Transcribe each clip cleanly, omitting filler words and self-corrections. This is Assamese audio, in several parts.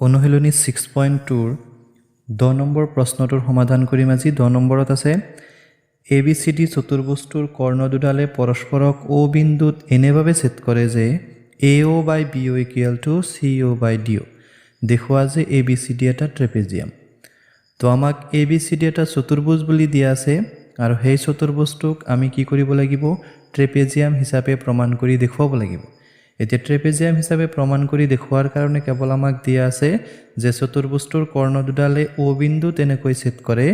অনুশীলনী 6.2ৰ 10 নম্বৰ প্ৰশ্নটোৰ সমাধান কৰিম আজি। 10 নম্বৰত আছে, এ বি চি ডি চতুৰ্ভুজটোৰ কৰ্ণ দুডালে পৰস্পৰক অ' বিন্দুত এনেভাৱে ছেদ কৰে যে AO by BO equal to CO by DO। দেখুওৱা যে এ বি চি ডি এটা ট্ৰেপেজিয়াম। তো আমাক এ বি চি ডি এটা চতুৰ্ভুজ বুলি দিয়া আছে আৰু সেই চতুৰ্ভুজটোক আমি কি কৰিব লাগিব? ট্ৰেপেজিয়াম হিচাপে প্ৰমাণ কৰি দেখুৱাব লাগিব। এতিয়া ট্ৰেপেজিয়াম হিচাপে প্ৰমাণ কৰি দেখুওৱাৰ কাৰণে কেৱল আমাক দিয়া আছে যে চতুৰ্ভুজটোৰ কৰ্ণ দুডালে অ' বিন্দু তেনেকৈ ছেদ কৰে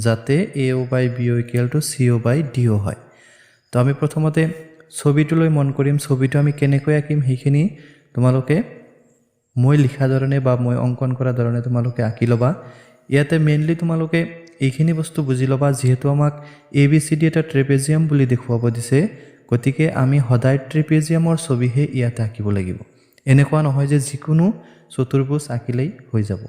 যাতে AO by BO equal to CO by DO হয়। তো আমি প্ৰথমতে ছবিটোলৈ মন কৰিম। ছবিটো আমি কেনেকৈ আঁকিম, সেইখিনি তোমালোকে মই লিখা ধৰণে বা মই অংকন কৰা ধৰণে তোমালোকে আঁকি ল'বা। ইয়াতে মেইনলি তোমালোকে এইখিনি বস্তু বুজি ল'বা, যিহেতু আমাক এ বি চি ডি এটা ট্ৰেপেজিয়াম বুলি দেখুৱাব দিছে, গতিকে আমি সদায় ট্ৰেপেজিয়ামৰ ছবিহে ইয়াতে আঁকিব লাগিব। এনেকুৱা নহয় যে যিকোনো চতুৰ্ভুজ আঁকিলেই হৈ যাব।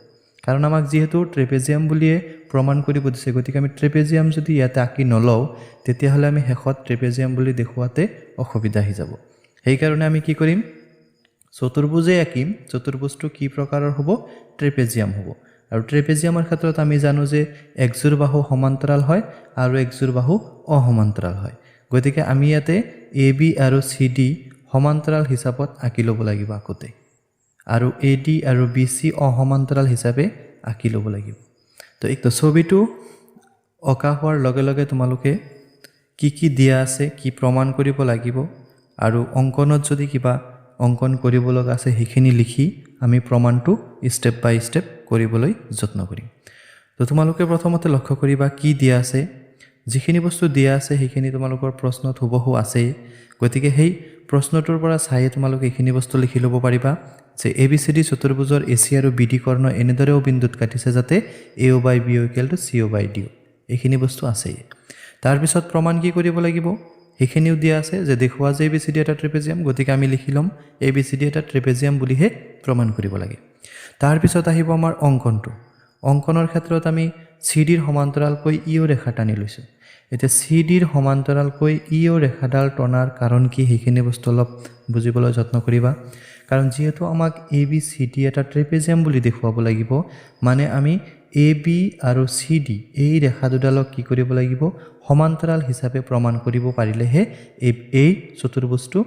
কাৰণ আমাক যিহেতু ট্ৰেপেজিয়াম বুলিয়ে প্ৰমাণ কৰিব দিছে, গতিকে আমি ট্ৰেপেজিয়াম যদি ইয়াতে আঁকি নলওঁ, তেতিয়াহ'লে আমি শেষত ট্ৰেপেজিয়াম বুলি দেখুৱাতে অসুবিধা আহি যাব। সেইকাৰণে আমি কি কৰিম? চতুৰ্ভুজেই আঁকিম। চতুৰ্ভুজটো কি প্ৰকাৰৰ হ'ব? ট্ৰেপেজিয়াম হ'ব। আৰু ট্ৰেপেজিয়ামৰ ক্ষেত্ৰত আমি জানো যে একযোৰ বাহু সমান্তৰাল হয় আৰু একযোৰ বাহু অসমান্তৰাল হয়। গতিকে আমি ইয়াতে এ বি আৰু চি ডি সমান্তৰাল হিচাপত আঁকি ল'ব লাগিব আগতে আৰু এ ডি আৰু বি চি অসমান্তৰাল হিচাপে আঁকি ল'ব লাগিব। তো এই ছবিটো অঁকা হোৱাৰ লগে লগে তোমালোকে কি কি দিয়া আছে, কি প্ৰমাণ কৰিব লাগিব আৰু অংকনত যদি কিবা অংকন কৰিব লগা আছে, সেইখিনি লিখি আমি প্ৰমাণটো ষ্টেপ বাই ষ্টেপ কৰিবলৈ যত্ন কৰিম। তো তোমালোকে প্ৰথমতে লক্ষ্য কৰিবা কি দিয়া আছে। যিখিনি বস্তু দিয়া আছে, সেইখিনি তোমালোকৰ প্ৰশ্নত হুবহু আছেই। গতিকে সেই প্ৰশ্নটোৰ পৰা চায়ে তোমালোকে এইখিনি বস্তু লিখি ল'ব পাৰিবা যে A B C D চতুৰ্ভুজৰ A C আৰু বি ডি কৰ্ণ এনেদৰে অ' বিন্দুত কাটিছে যাতে AO by BO equal to CO by DO। এইখিনি বস্তু আছেই। তাৰপিছত প্ৰমাণ কি কৰিব লাগিব, সেইখিনিও দিয়া আছে যে দেখুওৱা যে এ বি চি ডি এটা ট্ৰেপেজিয়াম। গতিকে আমি লিখি ল'ম, এ বি চি ডি এটা ট্ৰেপেজিয়াম বুলিহে প্ৰমাণ কৰিব লাগে। তাৰপিছত আহিব আমাৰ অংকনটো। অংকনৰ ক্ষেত্ৰত আমি চি ডিৰ সমান্তৰালকৈ ই অ' ৰেখা টানি লৈছোঁ। এতিয়া চি ডিৰ সমান্তৰালকৈ ই অ' ৰেখাডাল টনাৰ কাৰণ কি, সেইখিনি বস্তু অলপ বুজিবলৈ যত্ন কৰিবা। কাৰণ যিহেতু আমাক এ বি চি ডি এটা ট্ৰেপেজিয়াম বুলি দেখুৱাব লাগিব, মানে আমি এ বি আৰু চি ডি এই ৰেখা দুডালক কি কৰিব লাগিব? সমান্তৰাল হিচাপে প্ৰমাণ কৰিব পাৰিলেহে এই চতুৰ্ভুজটো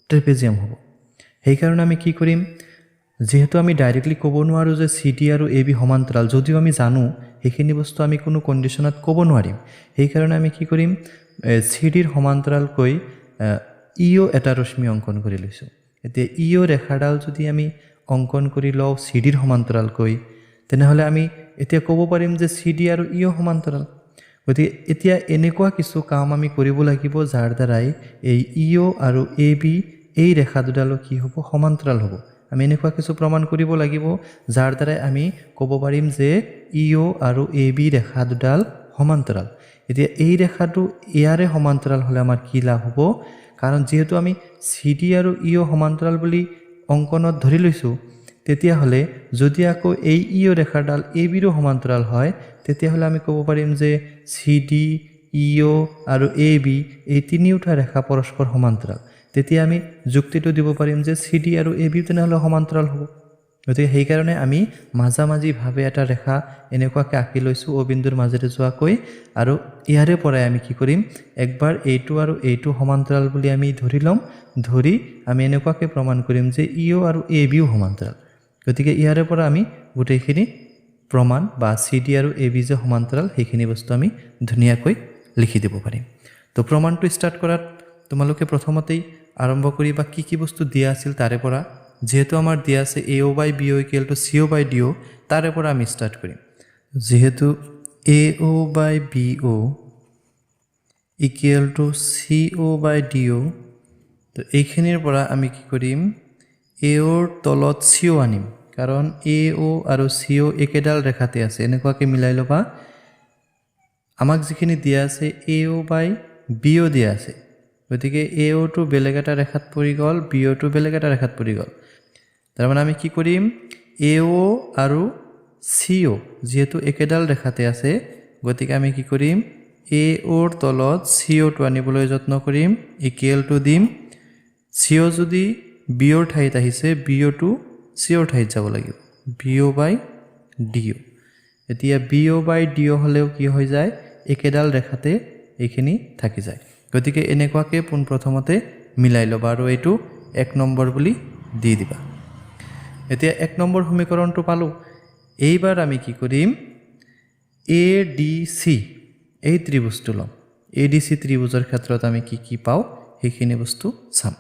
ট্ৰেপেজিয়াম হ'ব। সেইকাৰণে আমি কি কৰিম? যিহেতু আমি ডাইৰেক্টলি ক'ব নোৱাৰোঁ যে চি ডি আৰু এ বি সমান্তৰাল, যদিও আমি জানো, সেইখিনি বস্তু আমি কোনো কণ্ডিশ্যনত ক'ব নোৱাৰিম। সেইকাৰণে আমি কি কৰিম? চি ডিৰ সমান্তৰালকৈ ই অ' এটা ৰশ্মি অংকন কৰি লৈছোঁ। এতিয়া ই অ' ৰেখাডাল যদি আমি অংকন কৰি লওঁ চি ডিৰ সমান্তৰালকৈ, তেনেহ'লে আমি এতিয়া ক'ব পাৰিম যে চি ডি আৰু ই অ' সমান্তৰাল। গতিকে এতিয়া এনেকুৱা কিছু কাম আমি কৰিব লাগিব, যাৰ দ্বাৰাই এই ই অ' আৰু এ বি এই ৰেখা দুডালো কি হ'ব? সমান্তৰাল হ'ব। আমি এনেকুৱা কিছু প্ৰমাণ কৰিব লাগিব, যাৰ দ্বাৰাই আমি ক'ব পাৰিম যে ই অ' আৰু এ বি ৰেখা দুডাল সমান্তৰাল। এতিয়া এই ৰেখাটো ইয়াৰে সমান্তৰাল হ'লে আমাৰ কি লাভ হ'ব? কাৰণ যিহেতু আমি চি ডি আৰু ই অ' সমান্তৰাল বুলি অংকনত ধৰি লৈছোঁ, তেতিয়াহ'লে যদি আকৌ এই ই অ' ৰেখাডাল এ বিৰো সমান্তৰাল হয়, তেতিয়াহ'লে আমি ক'ব পাৰিম যে চি ডি, ই অ' আৰু এ বি এই তিনিওটা ৰেখা পৰস্পৰ সমান্তৰাল। তেতিয়া আমি যুক্তিটো দিব পাৰিম যে চি ডি আৰু এ বি তেনেহ'লে সমান্তৰাল হ'ব। গতিকে সেইকাৰণে আমি মাজামাজিভাৱে এটা ৰেখা এনেকুৱাকৈ আঁকি লৈছোঁ অ' বিন্দুৰ মাজেৰে যোৱাকৈ। আৰু ইয়াৰে পৰাই আমি কি কৰিম? একবাৰ এইটো আৰু এইটো সমান্তৰাল বুলি আমি ধৰি ল'ম। ধৰি আমি এনেকুৱাকৈ প্ৰমাণ কৰিম যে ই অ' আৰু এ বিও সমান্তৰাল। গতিকে ইয়াৰে পৰা আমি গোটেইখিনি প্ৰমাণ বা চি ডি আৰু এ বি যে সমান্তৰাল, সেইখিনি বস্তু আমি ধুনীয়াকৈ লিখি দিব পাৰিম। তো প্ৰমাণটো ষ্টাৰ্ট কৰাত তোমালোকে প্ৰথমতেই আৰম্ভ কৰিবা কি কি বস্তু দিয়া আছিল তাৰে পৰা। যিহেতু আমাৰ দিয়া আছে AO by BO equal to CO by DO, তাৰে পৰা আমি ষ্টাৰ্ট কৰিম। যিহেতু AO by BO equal to CO by DO, তো এইখিনিৰ পৰা আমি কি কৰিম? এ অ'ৰ তলত চি অ' আনিম। কাৰণ এ অ' আৰু চি অ' একেডাল ৰেখাতে আছে। এনেকুৱাকৈ মিলাই ল'বা। আমাক যিখিনি দিয়া আছে, AO by BO দিয়া আছে। গতিকে এ অ'টো বেলেগ এটা ৰেখাত পৰি গ'ল, বি অ'টো বেলেগ এটা ৰেখাত পৰি গ'ল। তাৰমানে আমি কি কৰিম? এ অ' আৰু চি অ' যিহেতু একেডাল ৰেখাতে আছে, গতিকে আমি কি কৰিম? এ অ'ৰ তলত চি অ'টো আনিবলৈ যত্ন কৰিম, ইকুৱেল টু দিম। চি অ' যদি বি অ'ৰ ঠাইত আহিছে, বি অ'টো চি অ'ৰ ঠাইত যাব লাগিব। B O by D O. এতিয়া B O by D O হ'লেও কি হৈ যায়? একেডাল ৰেখাতে এইখিনি থাকি যায়। গতিকে এনেকুৱাকৈ পোনপ্ৰথমতে মিলাই ল'বা আৰু এইটো 1 নম্বৰ বুলি দি দিবা। এতিয়া 1 নম্বৰ সমীকৰণটো পালোঁ। এইবাৰ আমি কি কৰিম? এ ডি চি এই ত্ৰিভুজটো ল'ম। এ ডি চি ত্ৰিভুজৰ ক্ষেত্ৰত আমি কি কি পাওঁ, সেইখিনি বস্তু চাম।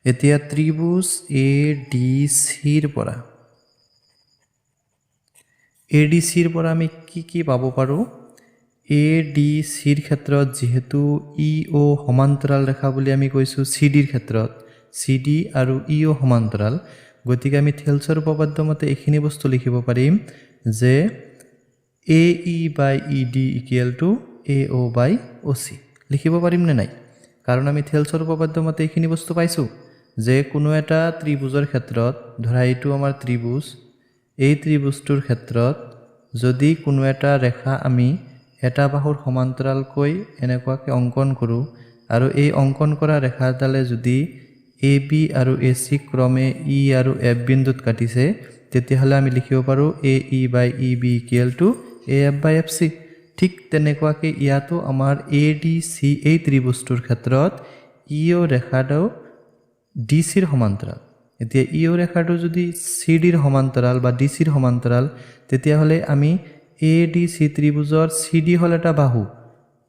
এতিয়া ত্ৰিভুজ এ ডি চিৰ পৰা, এ ডি চিৰ পৰা আমি কি কি পাব পাৰোঁ? এ ডি চিৰ ক্ষেত্ৰত যিহেতু ই অ' সমান্তৰাল ৰেখা বুলি আমি কৈছোঁ, চি ডিৰ ক্ষেত্ৰত চি ডি আৰু ই অ' সমান্তৰাল, গতিকে আমি থেলছৰ উপপাদ্য মতে এইখিনি বস্তু লিখিব পাৰিম যে A E by E D equal to A O by O C. লিখিব পাৰিম নে নাই? কাৰণ আমি থেলছৰ উপপাদ্য মতে এইখিনি বস্তু পাইছোঁ যে কোনো এটা ত্ৰিভুজৰ ক্ষেত্ৰত, ধৰা এইটো আমাৰ ত্ৰিভুজ, এই ত্ৰিভুজটোৰ ক্ষেত্ৰত যদি কোনো এটা ৰেখা আমি এটা বাহুৰ সমান্তৰালকৈ এনেকুৱাকৈ অংকন কৰোঁ আৰু এই অংকন কৰা ৰেখাডালে যদি এ বি আৰু এ চি ক্ৰমে ই আৰু এফ বিন্দুত কাটিছে, তেতিয়াহ'লে আমি লিখিব পাৰোঁ A E by E B equal to A F by F C. ঠিক তেনেকুৱাকৈ ইয়াতো আমাৰ এ ডি চি এই ত্ৰিভুজটোৰ ক্ষেত্ৰত ই অ' ৰেখাটো ডি চিৰ সমান্তৰাল। এতিয়া ই অ' ৰেখাটো যদি চি ডিৰ সমান্তৰাল বা ডি চিৰ সমান্তৰাল, তেতিয়াহ'লে আমি এ ডি চি ত্ৰিভুজৰ চি ডি হ'ল এটা বাহু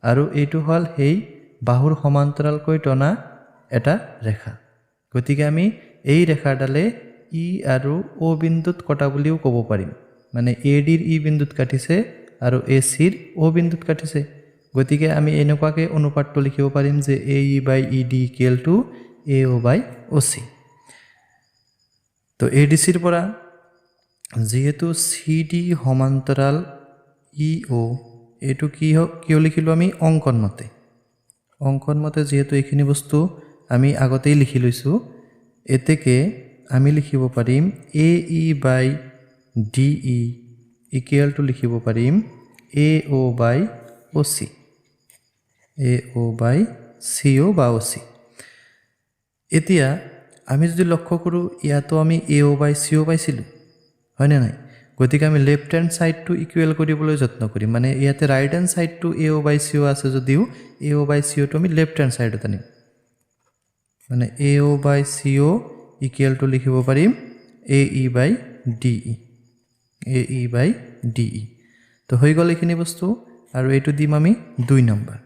আৰু এইটো হ'ল সেই বাহুৰ সমান্তৰালকৈ টনা এটা ৰেখা। গতিকে আমি এই ৰেখাডালে ই আৰু অ' বিন্দুত কটা বুলিও ক'ব পাৰিম। মানে এ ডিৰ ই বিন্দুত কাটিছে আৰু এ চিৰ অ' বিন্দুত কাটিছে। গতিকে আমি এনেকুৱাকৈ অনুপাতটো লিখিব পাৰিম যে A E by E D equal to A O by O C. তো এ ডি চিৰ পৰা যিহেতু চি ডি সমান্তৰাল ই অ', এইটো কি হওক, কিয় লিখিলোঁ আমি? অংকন মতে যিহেতু এইখিনি বস্তু আমি আগতেই লিখি লৈছোঁ, এতেকে আমি লিখিব পাৰিম A E by D E equal to লিখিব পাৰিম A O by O C, A O by C O বা অ' চি। এতিয়া আমি যদি লক্ষ্য কৰোঁ, ইয়াতো আমি A O by C O পাইছিলোঁ, হয়নে নাই? গতিকে আমি লেফ্ট হেণ্ড ছাইডটো ইকুৱেল কৰিবলৈ যত্ন কৰিম। মানে ইয়াতে ৰাইট হেণ্ড ছাইডটো A O by C O আছে যদিও এ অ' বাই চি অ'টো আমি লেফ্ট হেণ্ড ছাইডত আনিম। মানে A O by C O equal to লিখিব পাৰিম A E by D E, A E by D E. তো হৈ গ'ল এইখিনি বস্তু আৰু এইটো দিম আমি 2 নম্বৰ।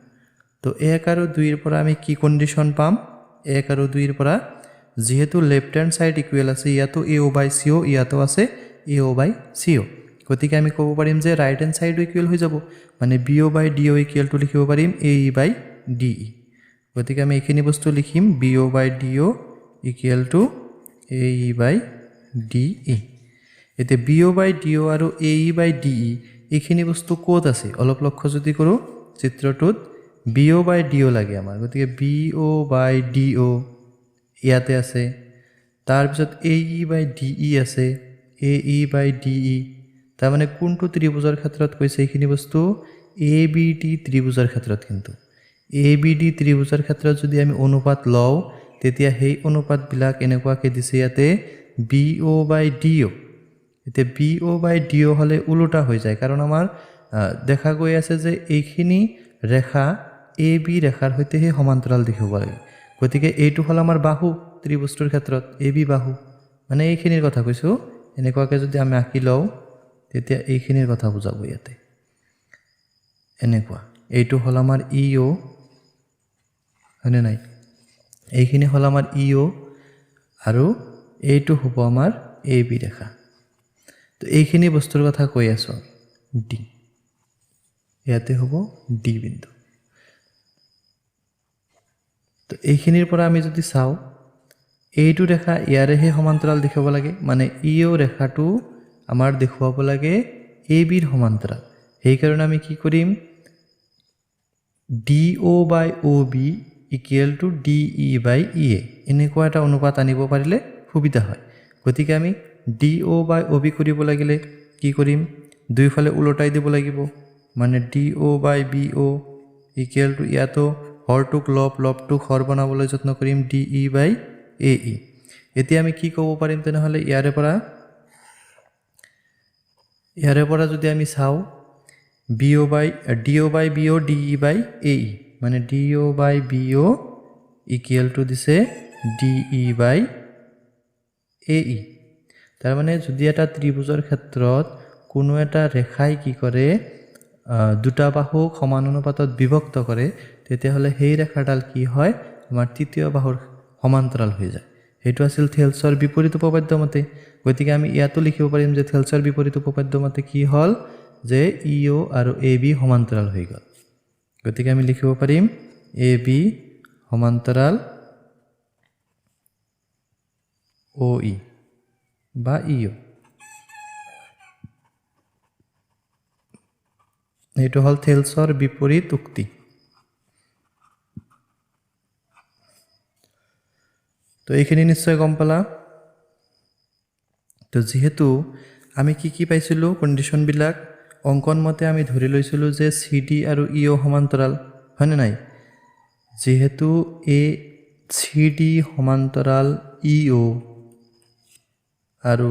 তো 1 আৰু 2ৰ পৰা আমি কি কণ্ডিশ্যন পাম? 1 আৰু 2ৰ পৰা যিহেতু লেফ্ট হেণ্ড ছাইড ইকুৱেল আছে, ইয়াতো A O by C O, ইয়াতো আছে A O by C O, গতিকে আমি ক'ব পাৰিম যে ৰাইট হেণ্ড ছাইডো ইকুৱেল হৈ যাব। মানে B O by D O equal to লিখিব পাৰিম A E by D E. গতিকে আমি এইখিনি বস্তু লিখিম B O by D O equal to A E by D E. এতিয়া B O by D O আৰু A E by D E এইখিনি বস্তু ক'ত আছে, অলপ লক্ষ্য যদি কৰোঁ চিত্ৰটোত, B O by D O লাগে আমাৰ। গতিকে B O by D O ইয়াতে আছে। তাৰপিছত A E by D E আছে, A E by D E। তাৰমানে কোনটো ত্ৰিভুজৰ ক্ষেত্ৰত কৈছে এইখিনি বস্তু? এ বি ডি ত্ৰিভুজৰ ক্ষেত্ৰত। কিন্তু এ বি ডি ত্ৰিভুজৰ ক্ষেত্ৰত যদি আমি অনুপাত লওঁ, তেতিয়া সেই অনুপাতবিলাক এনেকুৱাকৈ দিছে ইয়াতে B O by D O। এতিয়া B O by D O হ'লে ওলোটা হৈ যায়, কাৰণ আমাৰ দেখা গৈ আছে যে এইখিনি ৰেখা এ বি ৰেখাৰ সৈতেহে সমান্তৰাল দেখাব লাগে। গতিকে এইটো হ'ল আমাৰ বাহু, ত্ৰিভুজটোৰ ক্ষেত্ৰত এ বি বাহু, মানে এইখিনিৰ কথা কৈছোঁ। এনেকুৱাকৈ যদি আমি আঁকি লওঁ, তেতিয়া এইখিনিৰ কথা বুজাব ইয়াতে। এনেকুৱা এইটো হ'ল আমাৰ ই অ', হয়নে নাই? এইখিনি হ'ল আমাৰ ই অ' আৰু এইটো হ'ব আমাৰ এ বি ৰেখা। তো এইখিনি বস্তুৰ কথা কৈ আছোঁ আমি। ডি ইয়াতে হ'ব, ডি বিন্দু। তো এইখিনিৰ পৰা আমি যদি চাওঁ, এইটো ৰেখা ইয়াৰেহে সমান্তৰাল দেখুৱাব লাগে। মানে ই অ' ৰেখাটো আমাৰ দেখুৱাব লাগে এ বিৰ সমান্তৰাল। সেইকাৰণে আমি কি কৰিম? D O by O B equal to D E by E A, এনেকুৱা এটা অনুপাত আনিব পাৰিলে সুবিধা হয়। গতিকে আমি D O by O B কৰিব লাগিলে কি কৰিম? দুইফালে ওলোটাই দিব লাগিব। মানে D O by B O equal to, ইয়াতো হৰটোক লব, লবটোক হৰ বনাবলৈ যত্ন কৰিম, D E by A E. এতিয়া আমি কি ক'ব পাৰিম তেনেহ'লে? ইয়াৰে পৰা যদি আমি চাওঁ, B O by D O by B O D E by A E, মানে D O by B O equal to দিছে D E by A E। তাৰমানে যদি এটা ত্ৰিভুজৰ ক্ষেত্ৰত কোনো এটা ৰেখাই কি কৰে, দুটা বাহুক সমান অনুপাতত বিভক্ত কৰে, তেতিয়াহ'লে সেই ৰেখাডাল কি হয়? আমাৰ তৃতীয় বাহুৰ সমান্তৰাল হৈ যায়। সেইটো আছিল থেলছৰ বিপৰীত উপপাদ্য মতে। গতিকে আমি ইয়াতো লিখিব পাৰিম যে থেলছৰ বিপৰীত উপপাদ্য মতে কি হ'ল যে ই অ' আৰু এ বি সমান্তৰাল হৈ গ'ল। গতিকে আমি লিখিব পাৰিম এ বি সমান্তৰাল অ' ই বা ই অ'। এইটো হ'ল থেলছৰ বিপৰীত উক্তি। তো এইখিনি নিশ্চয় গম পালা। তো যিহেতু আমি কি কি পাইছিলোঁ কণ্ডিশ্যনবিলাক, অংকন মতে আমি ধৰি লৈছিলোঁ যে চি ডি আৰু ই অ' সমান্তৰাল, হয়নে নাই? যিহেতু এ চি ডি সমান্তৰাল ই অ' আৰু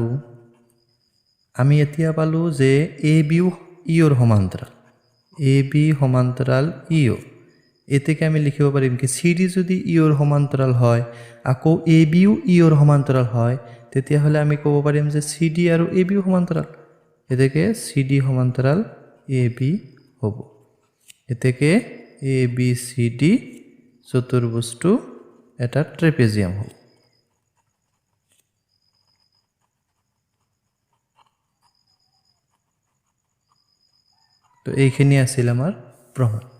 আমি এতিয়া পালোঁ যে এ বিও ই অ'ৰ সমান্তৰাল, এ বি সমান্তৰাল ই অ'। এতেকে আমি লিখিব পাৰিম কি, চি ডি যদি ই অ'ৰ সমান্তৰাল হয়, আকৌ এ বিও ই অ'ৰ সমান্তৰাল হয়, তেতিয়াহ'লে আমি ক'ব পাৰিম যে চি ডি আৰু এ বিও সমান্তৰাল। এতেকে চি ডি সমান্তৰাল এ বি হ'ব। এতেকে এ বি চি ডি চতুৰ্ভুজটো এটা ট্ৰেপেজিয়াম হ'ব। তো এইখিনি আছিল আমাৰ প্ৰমাণ।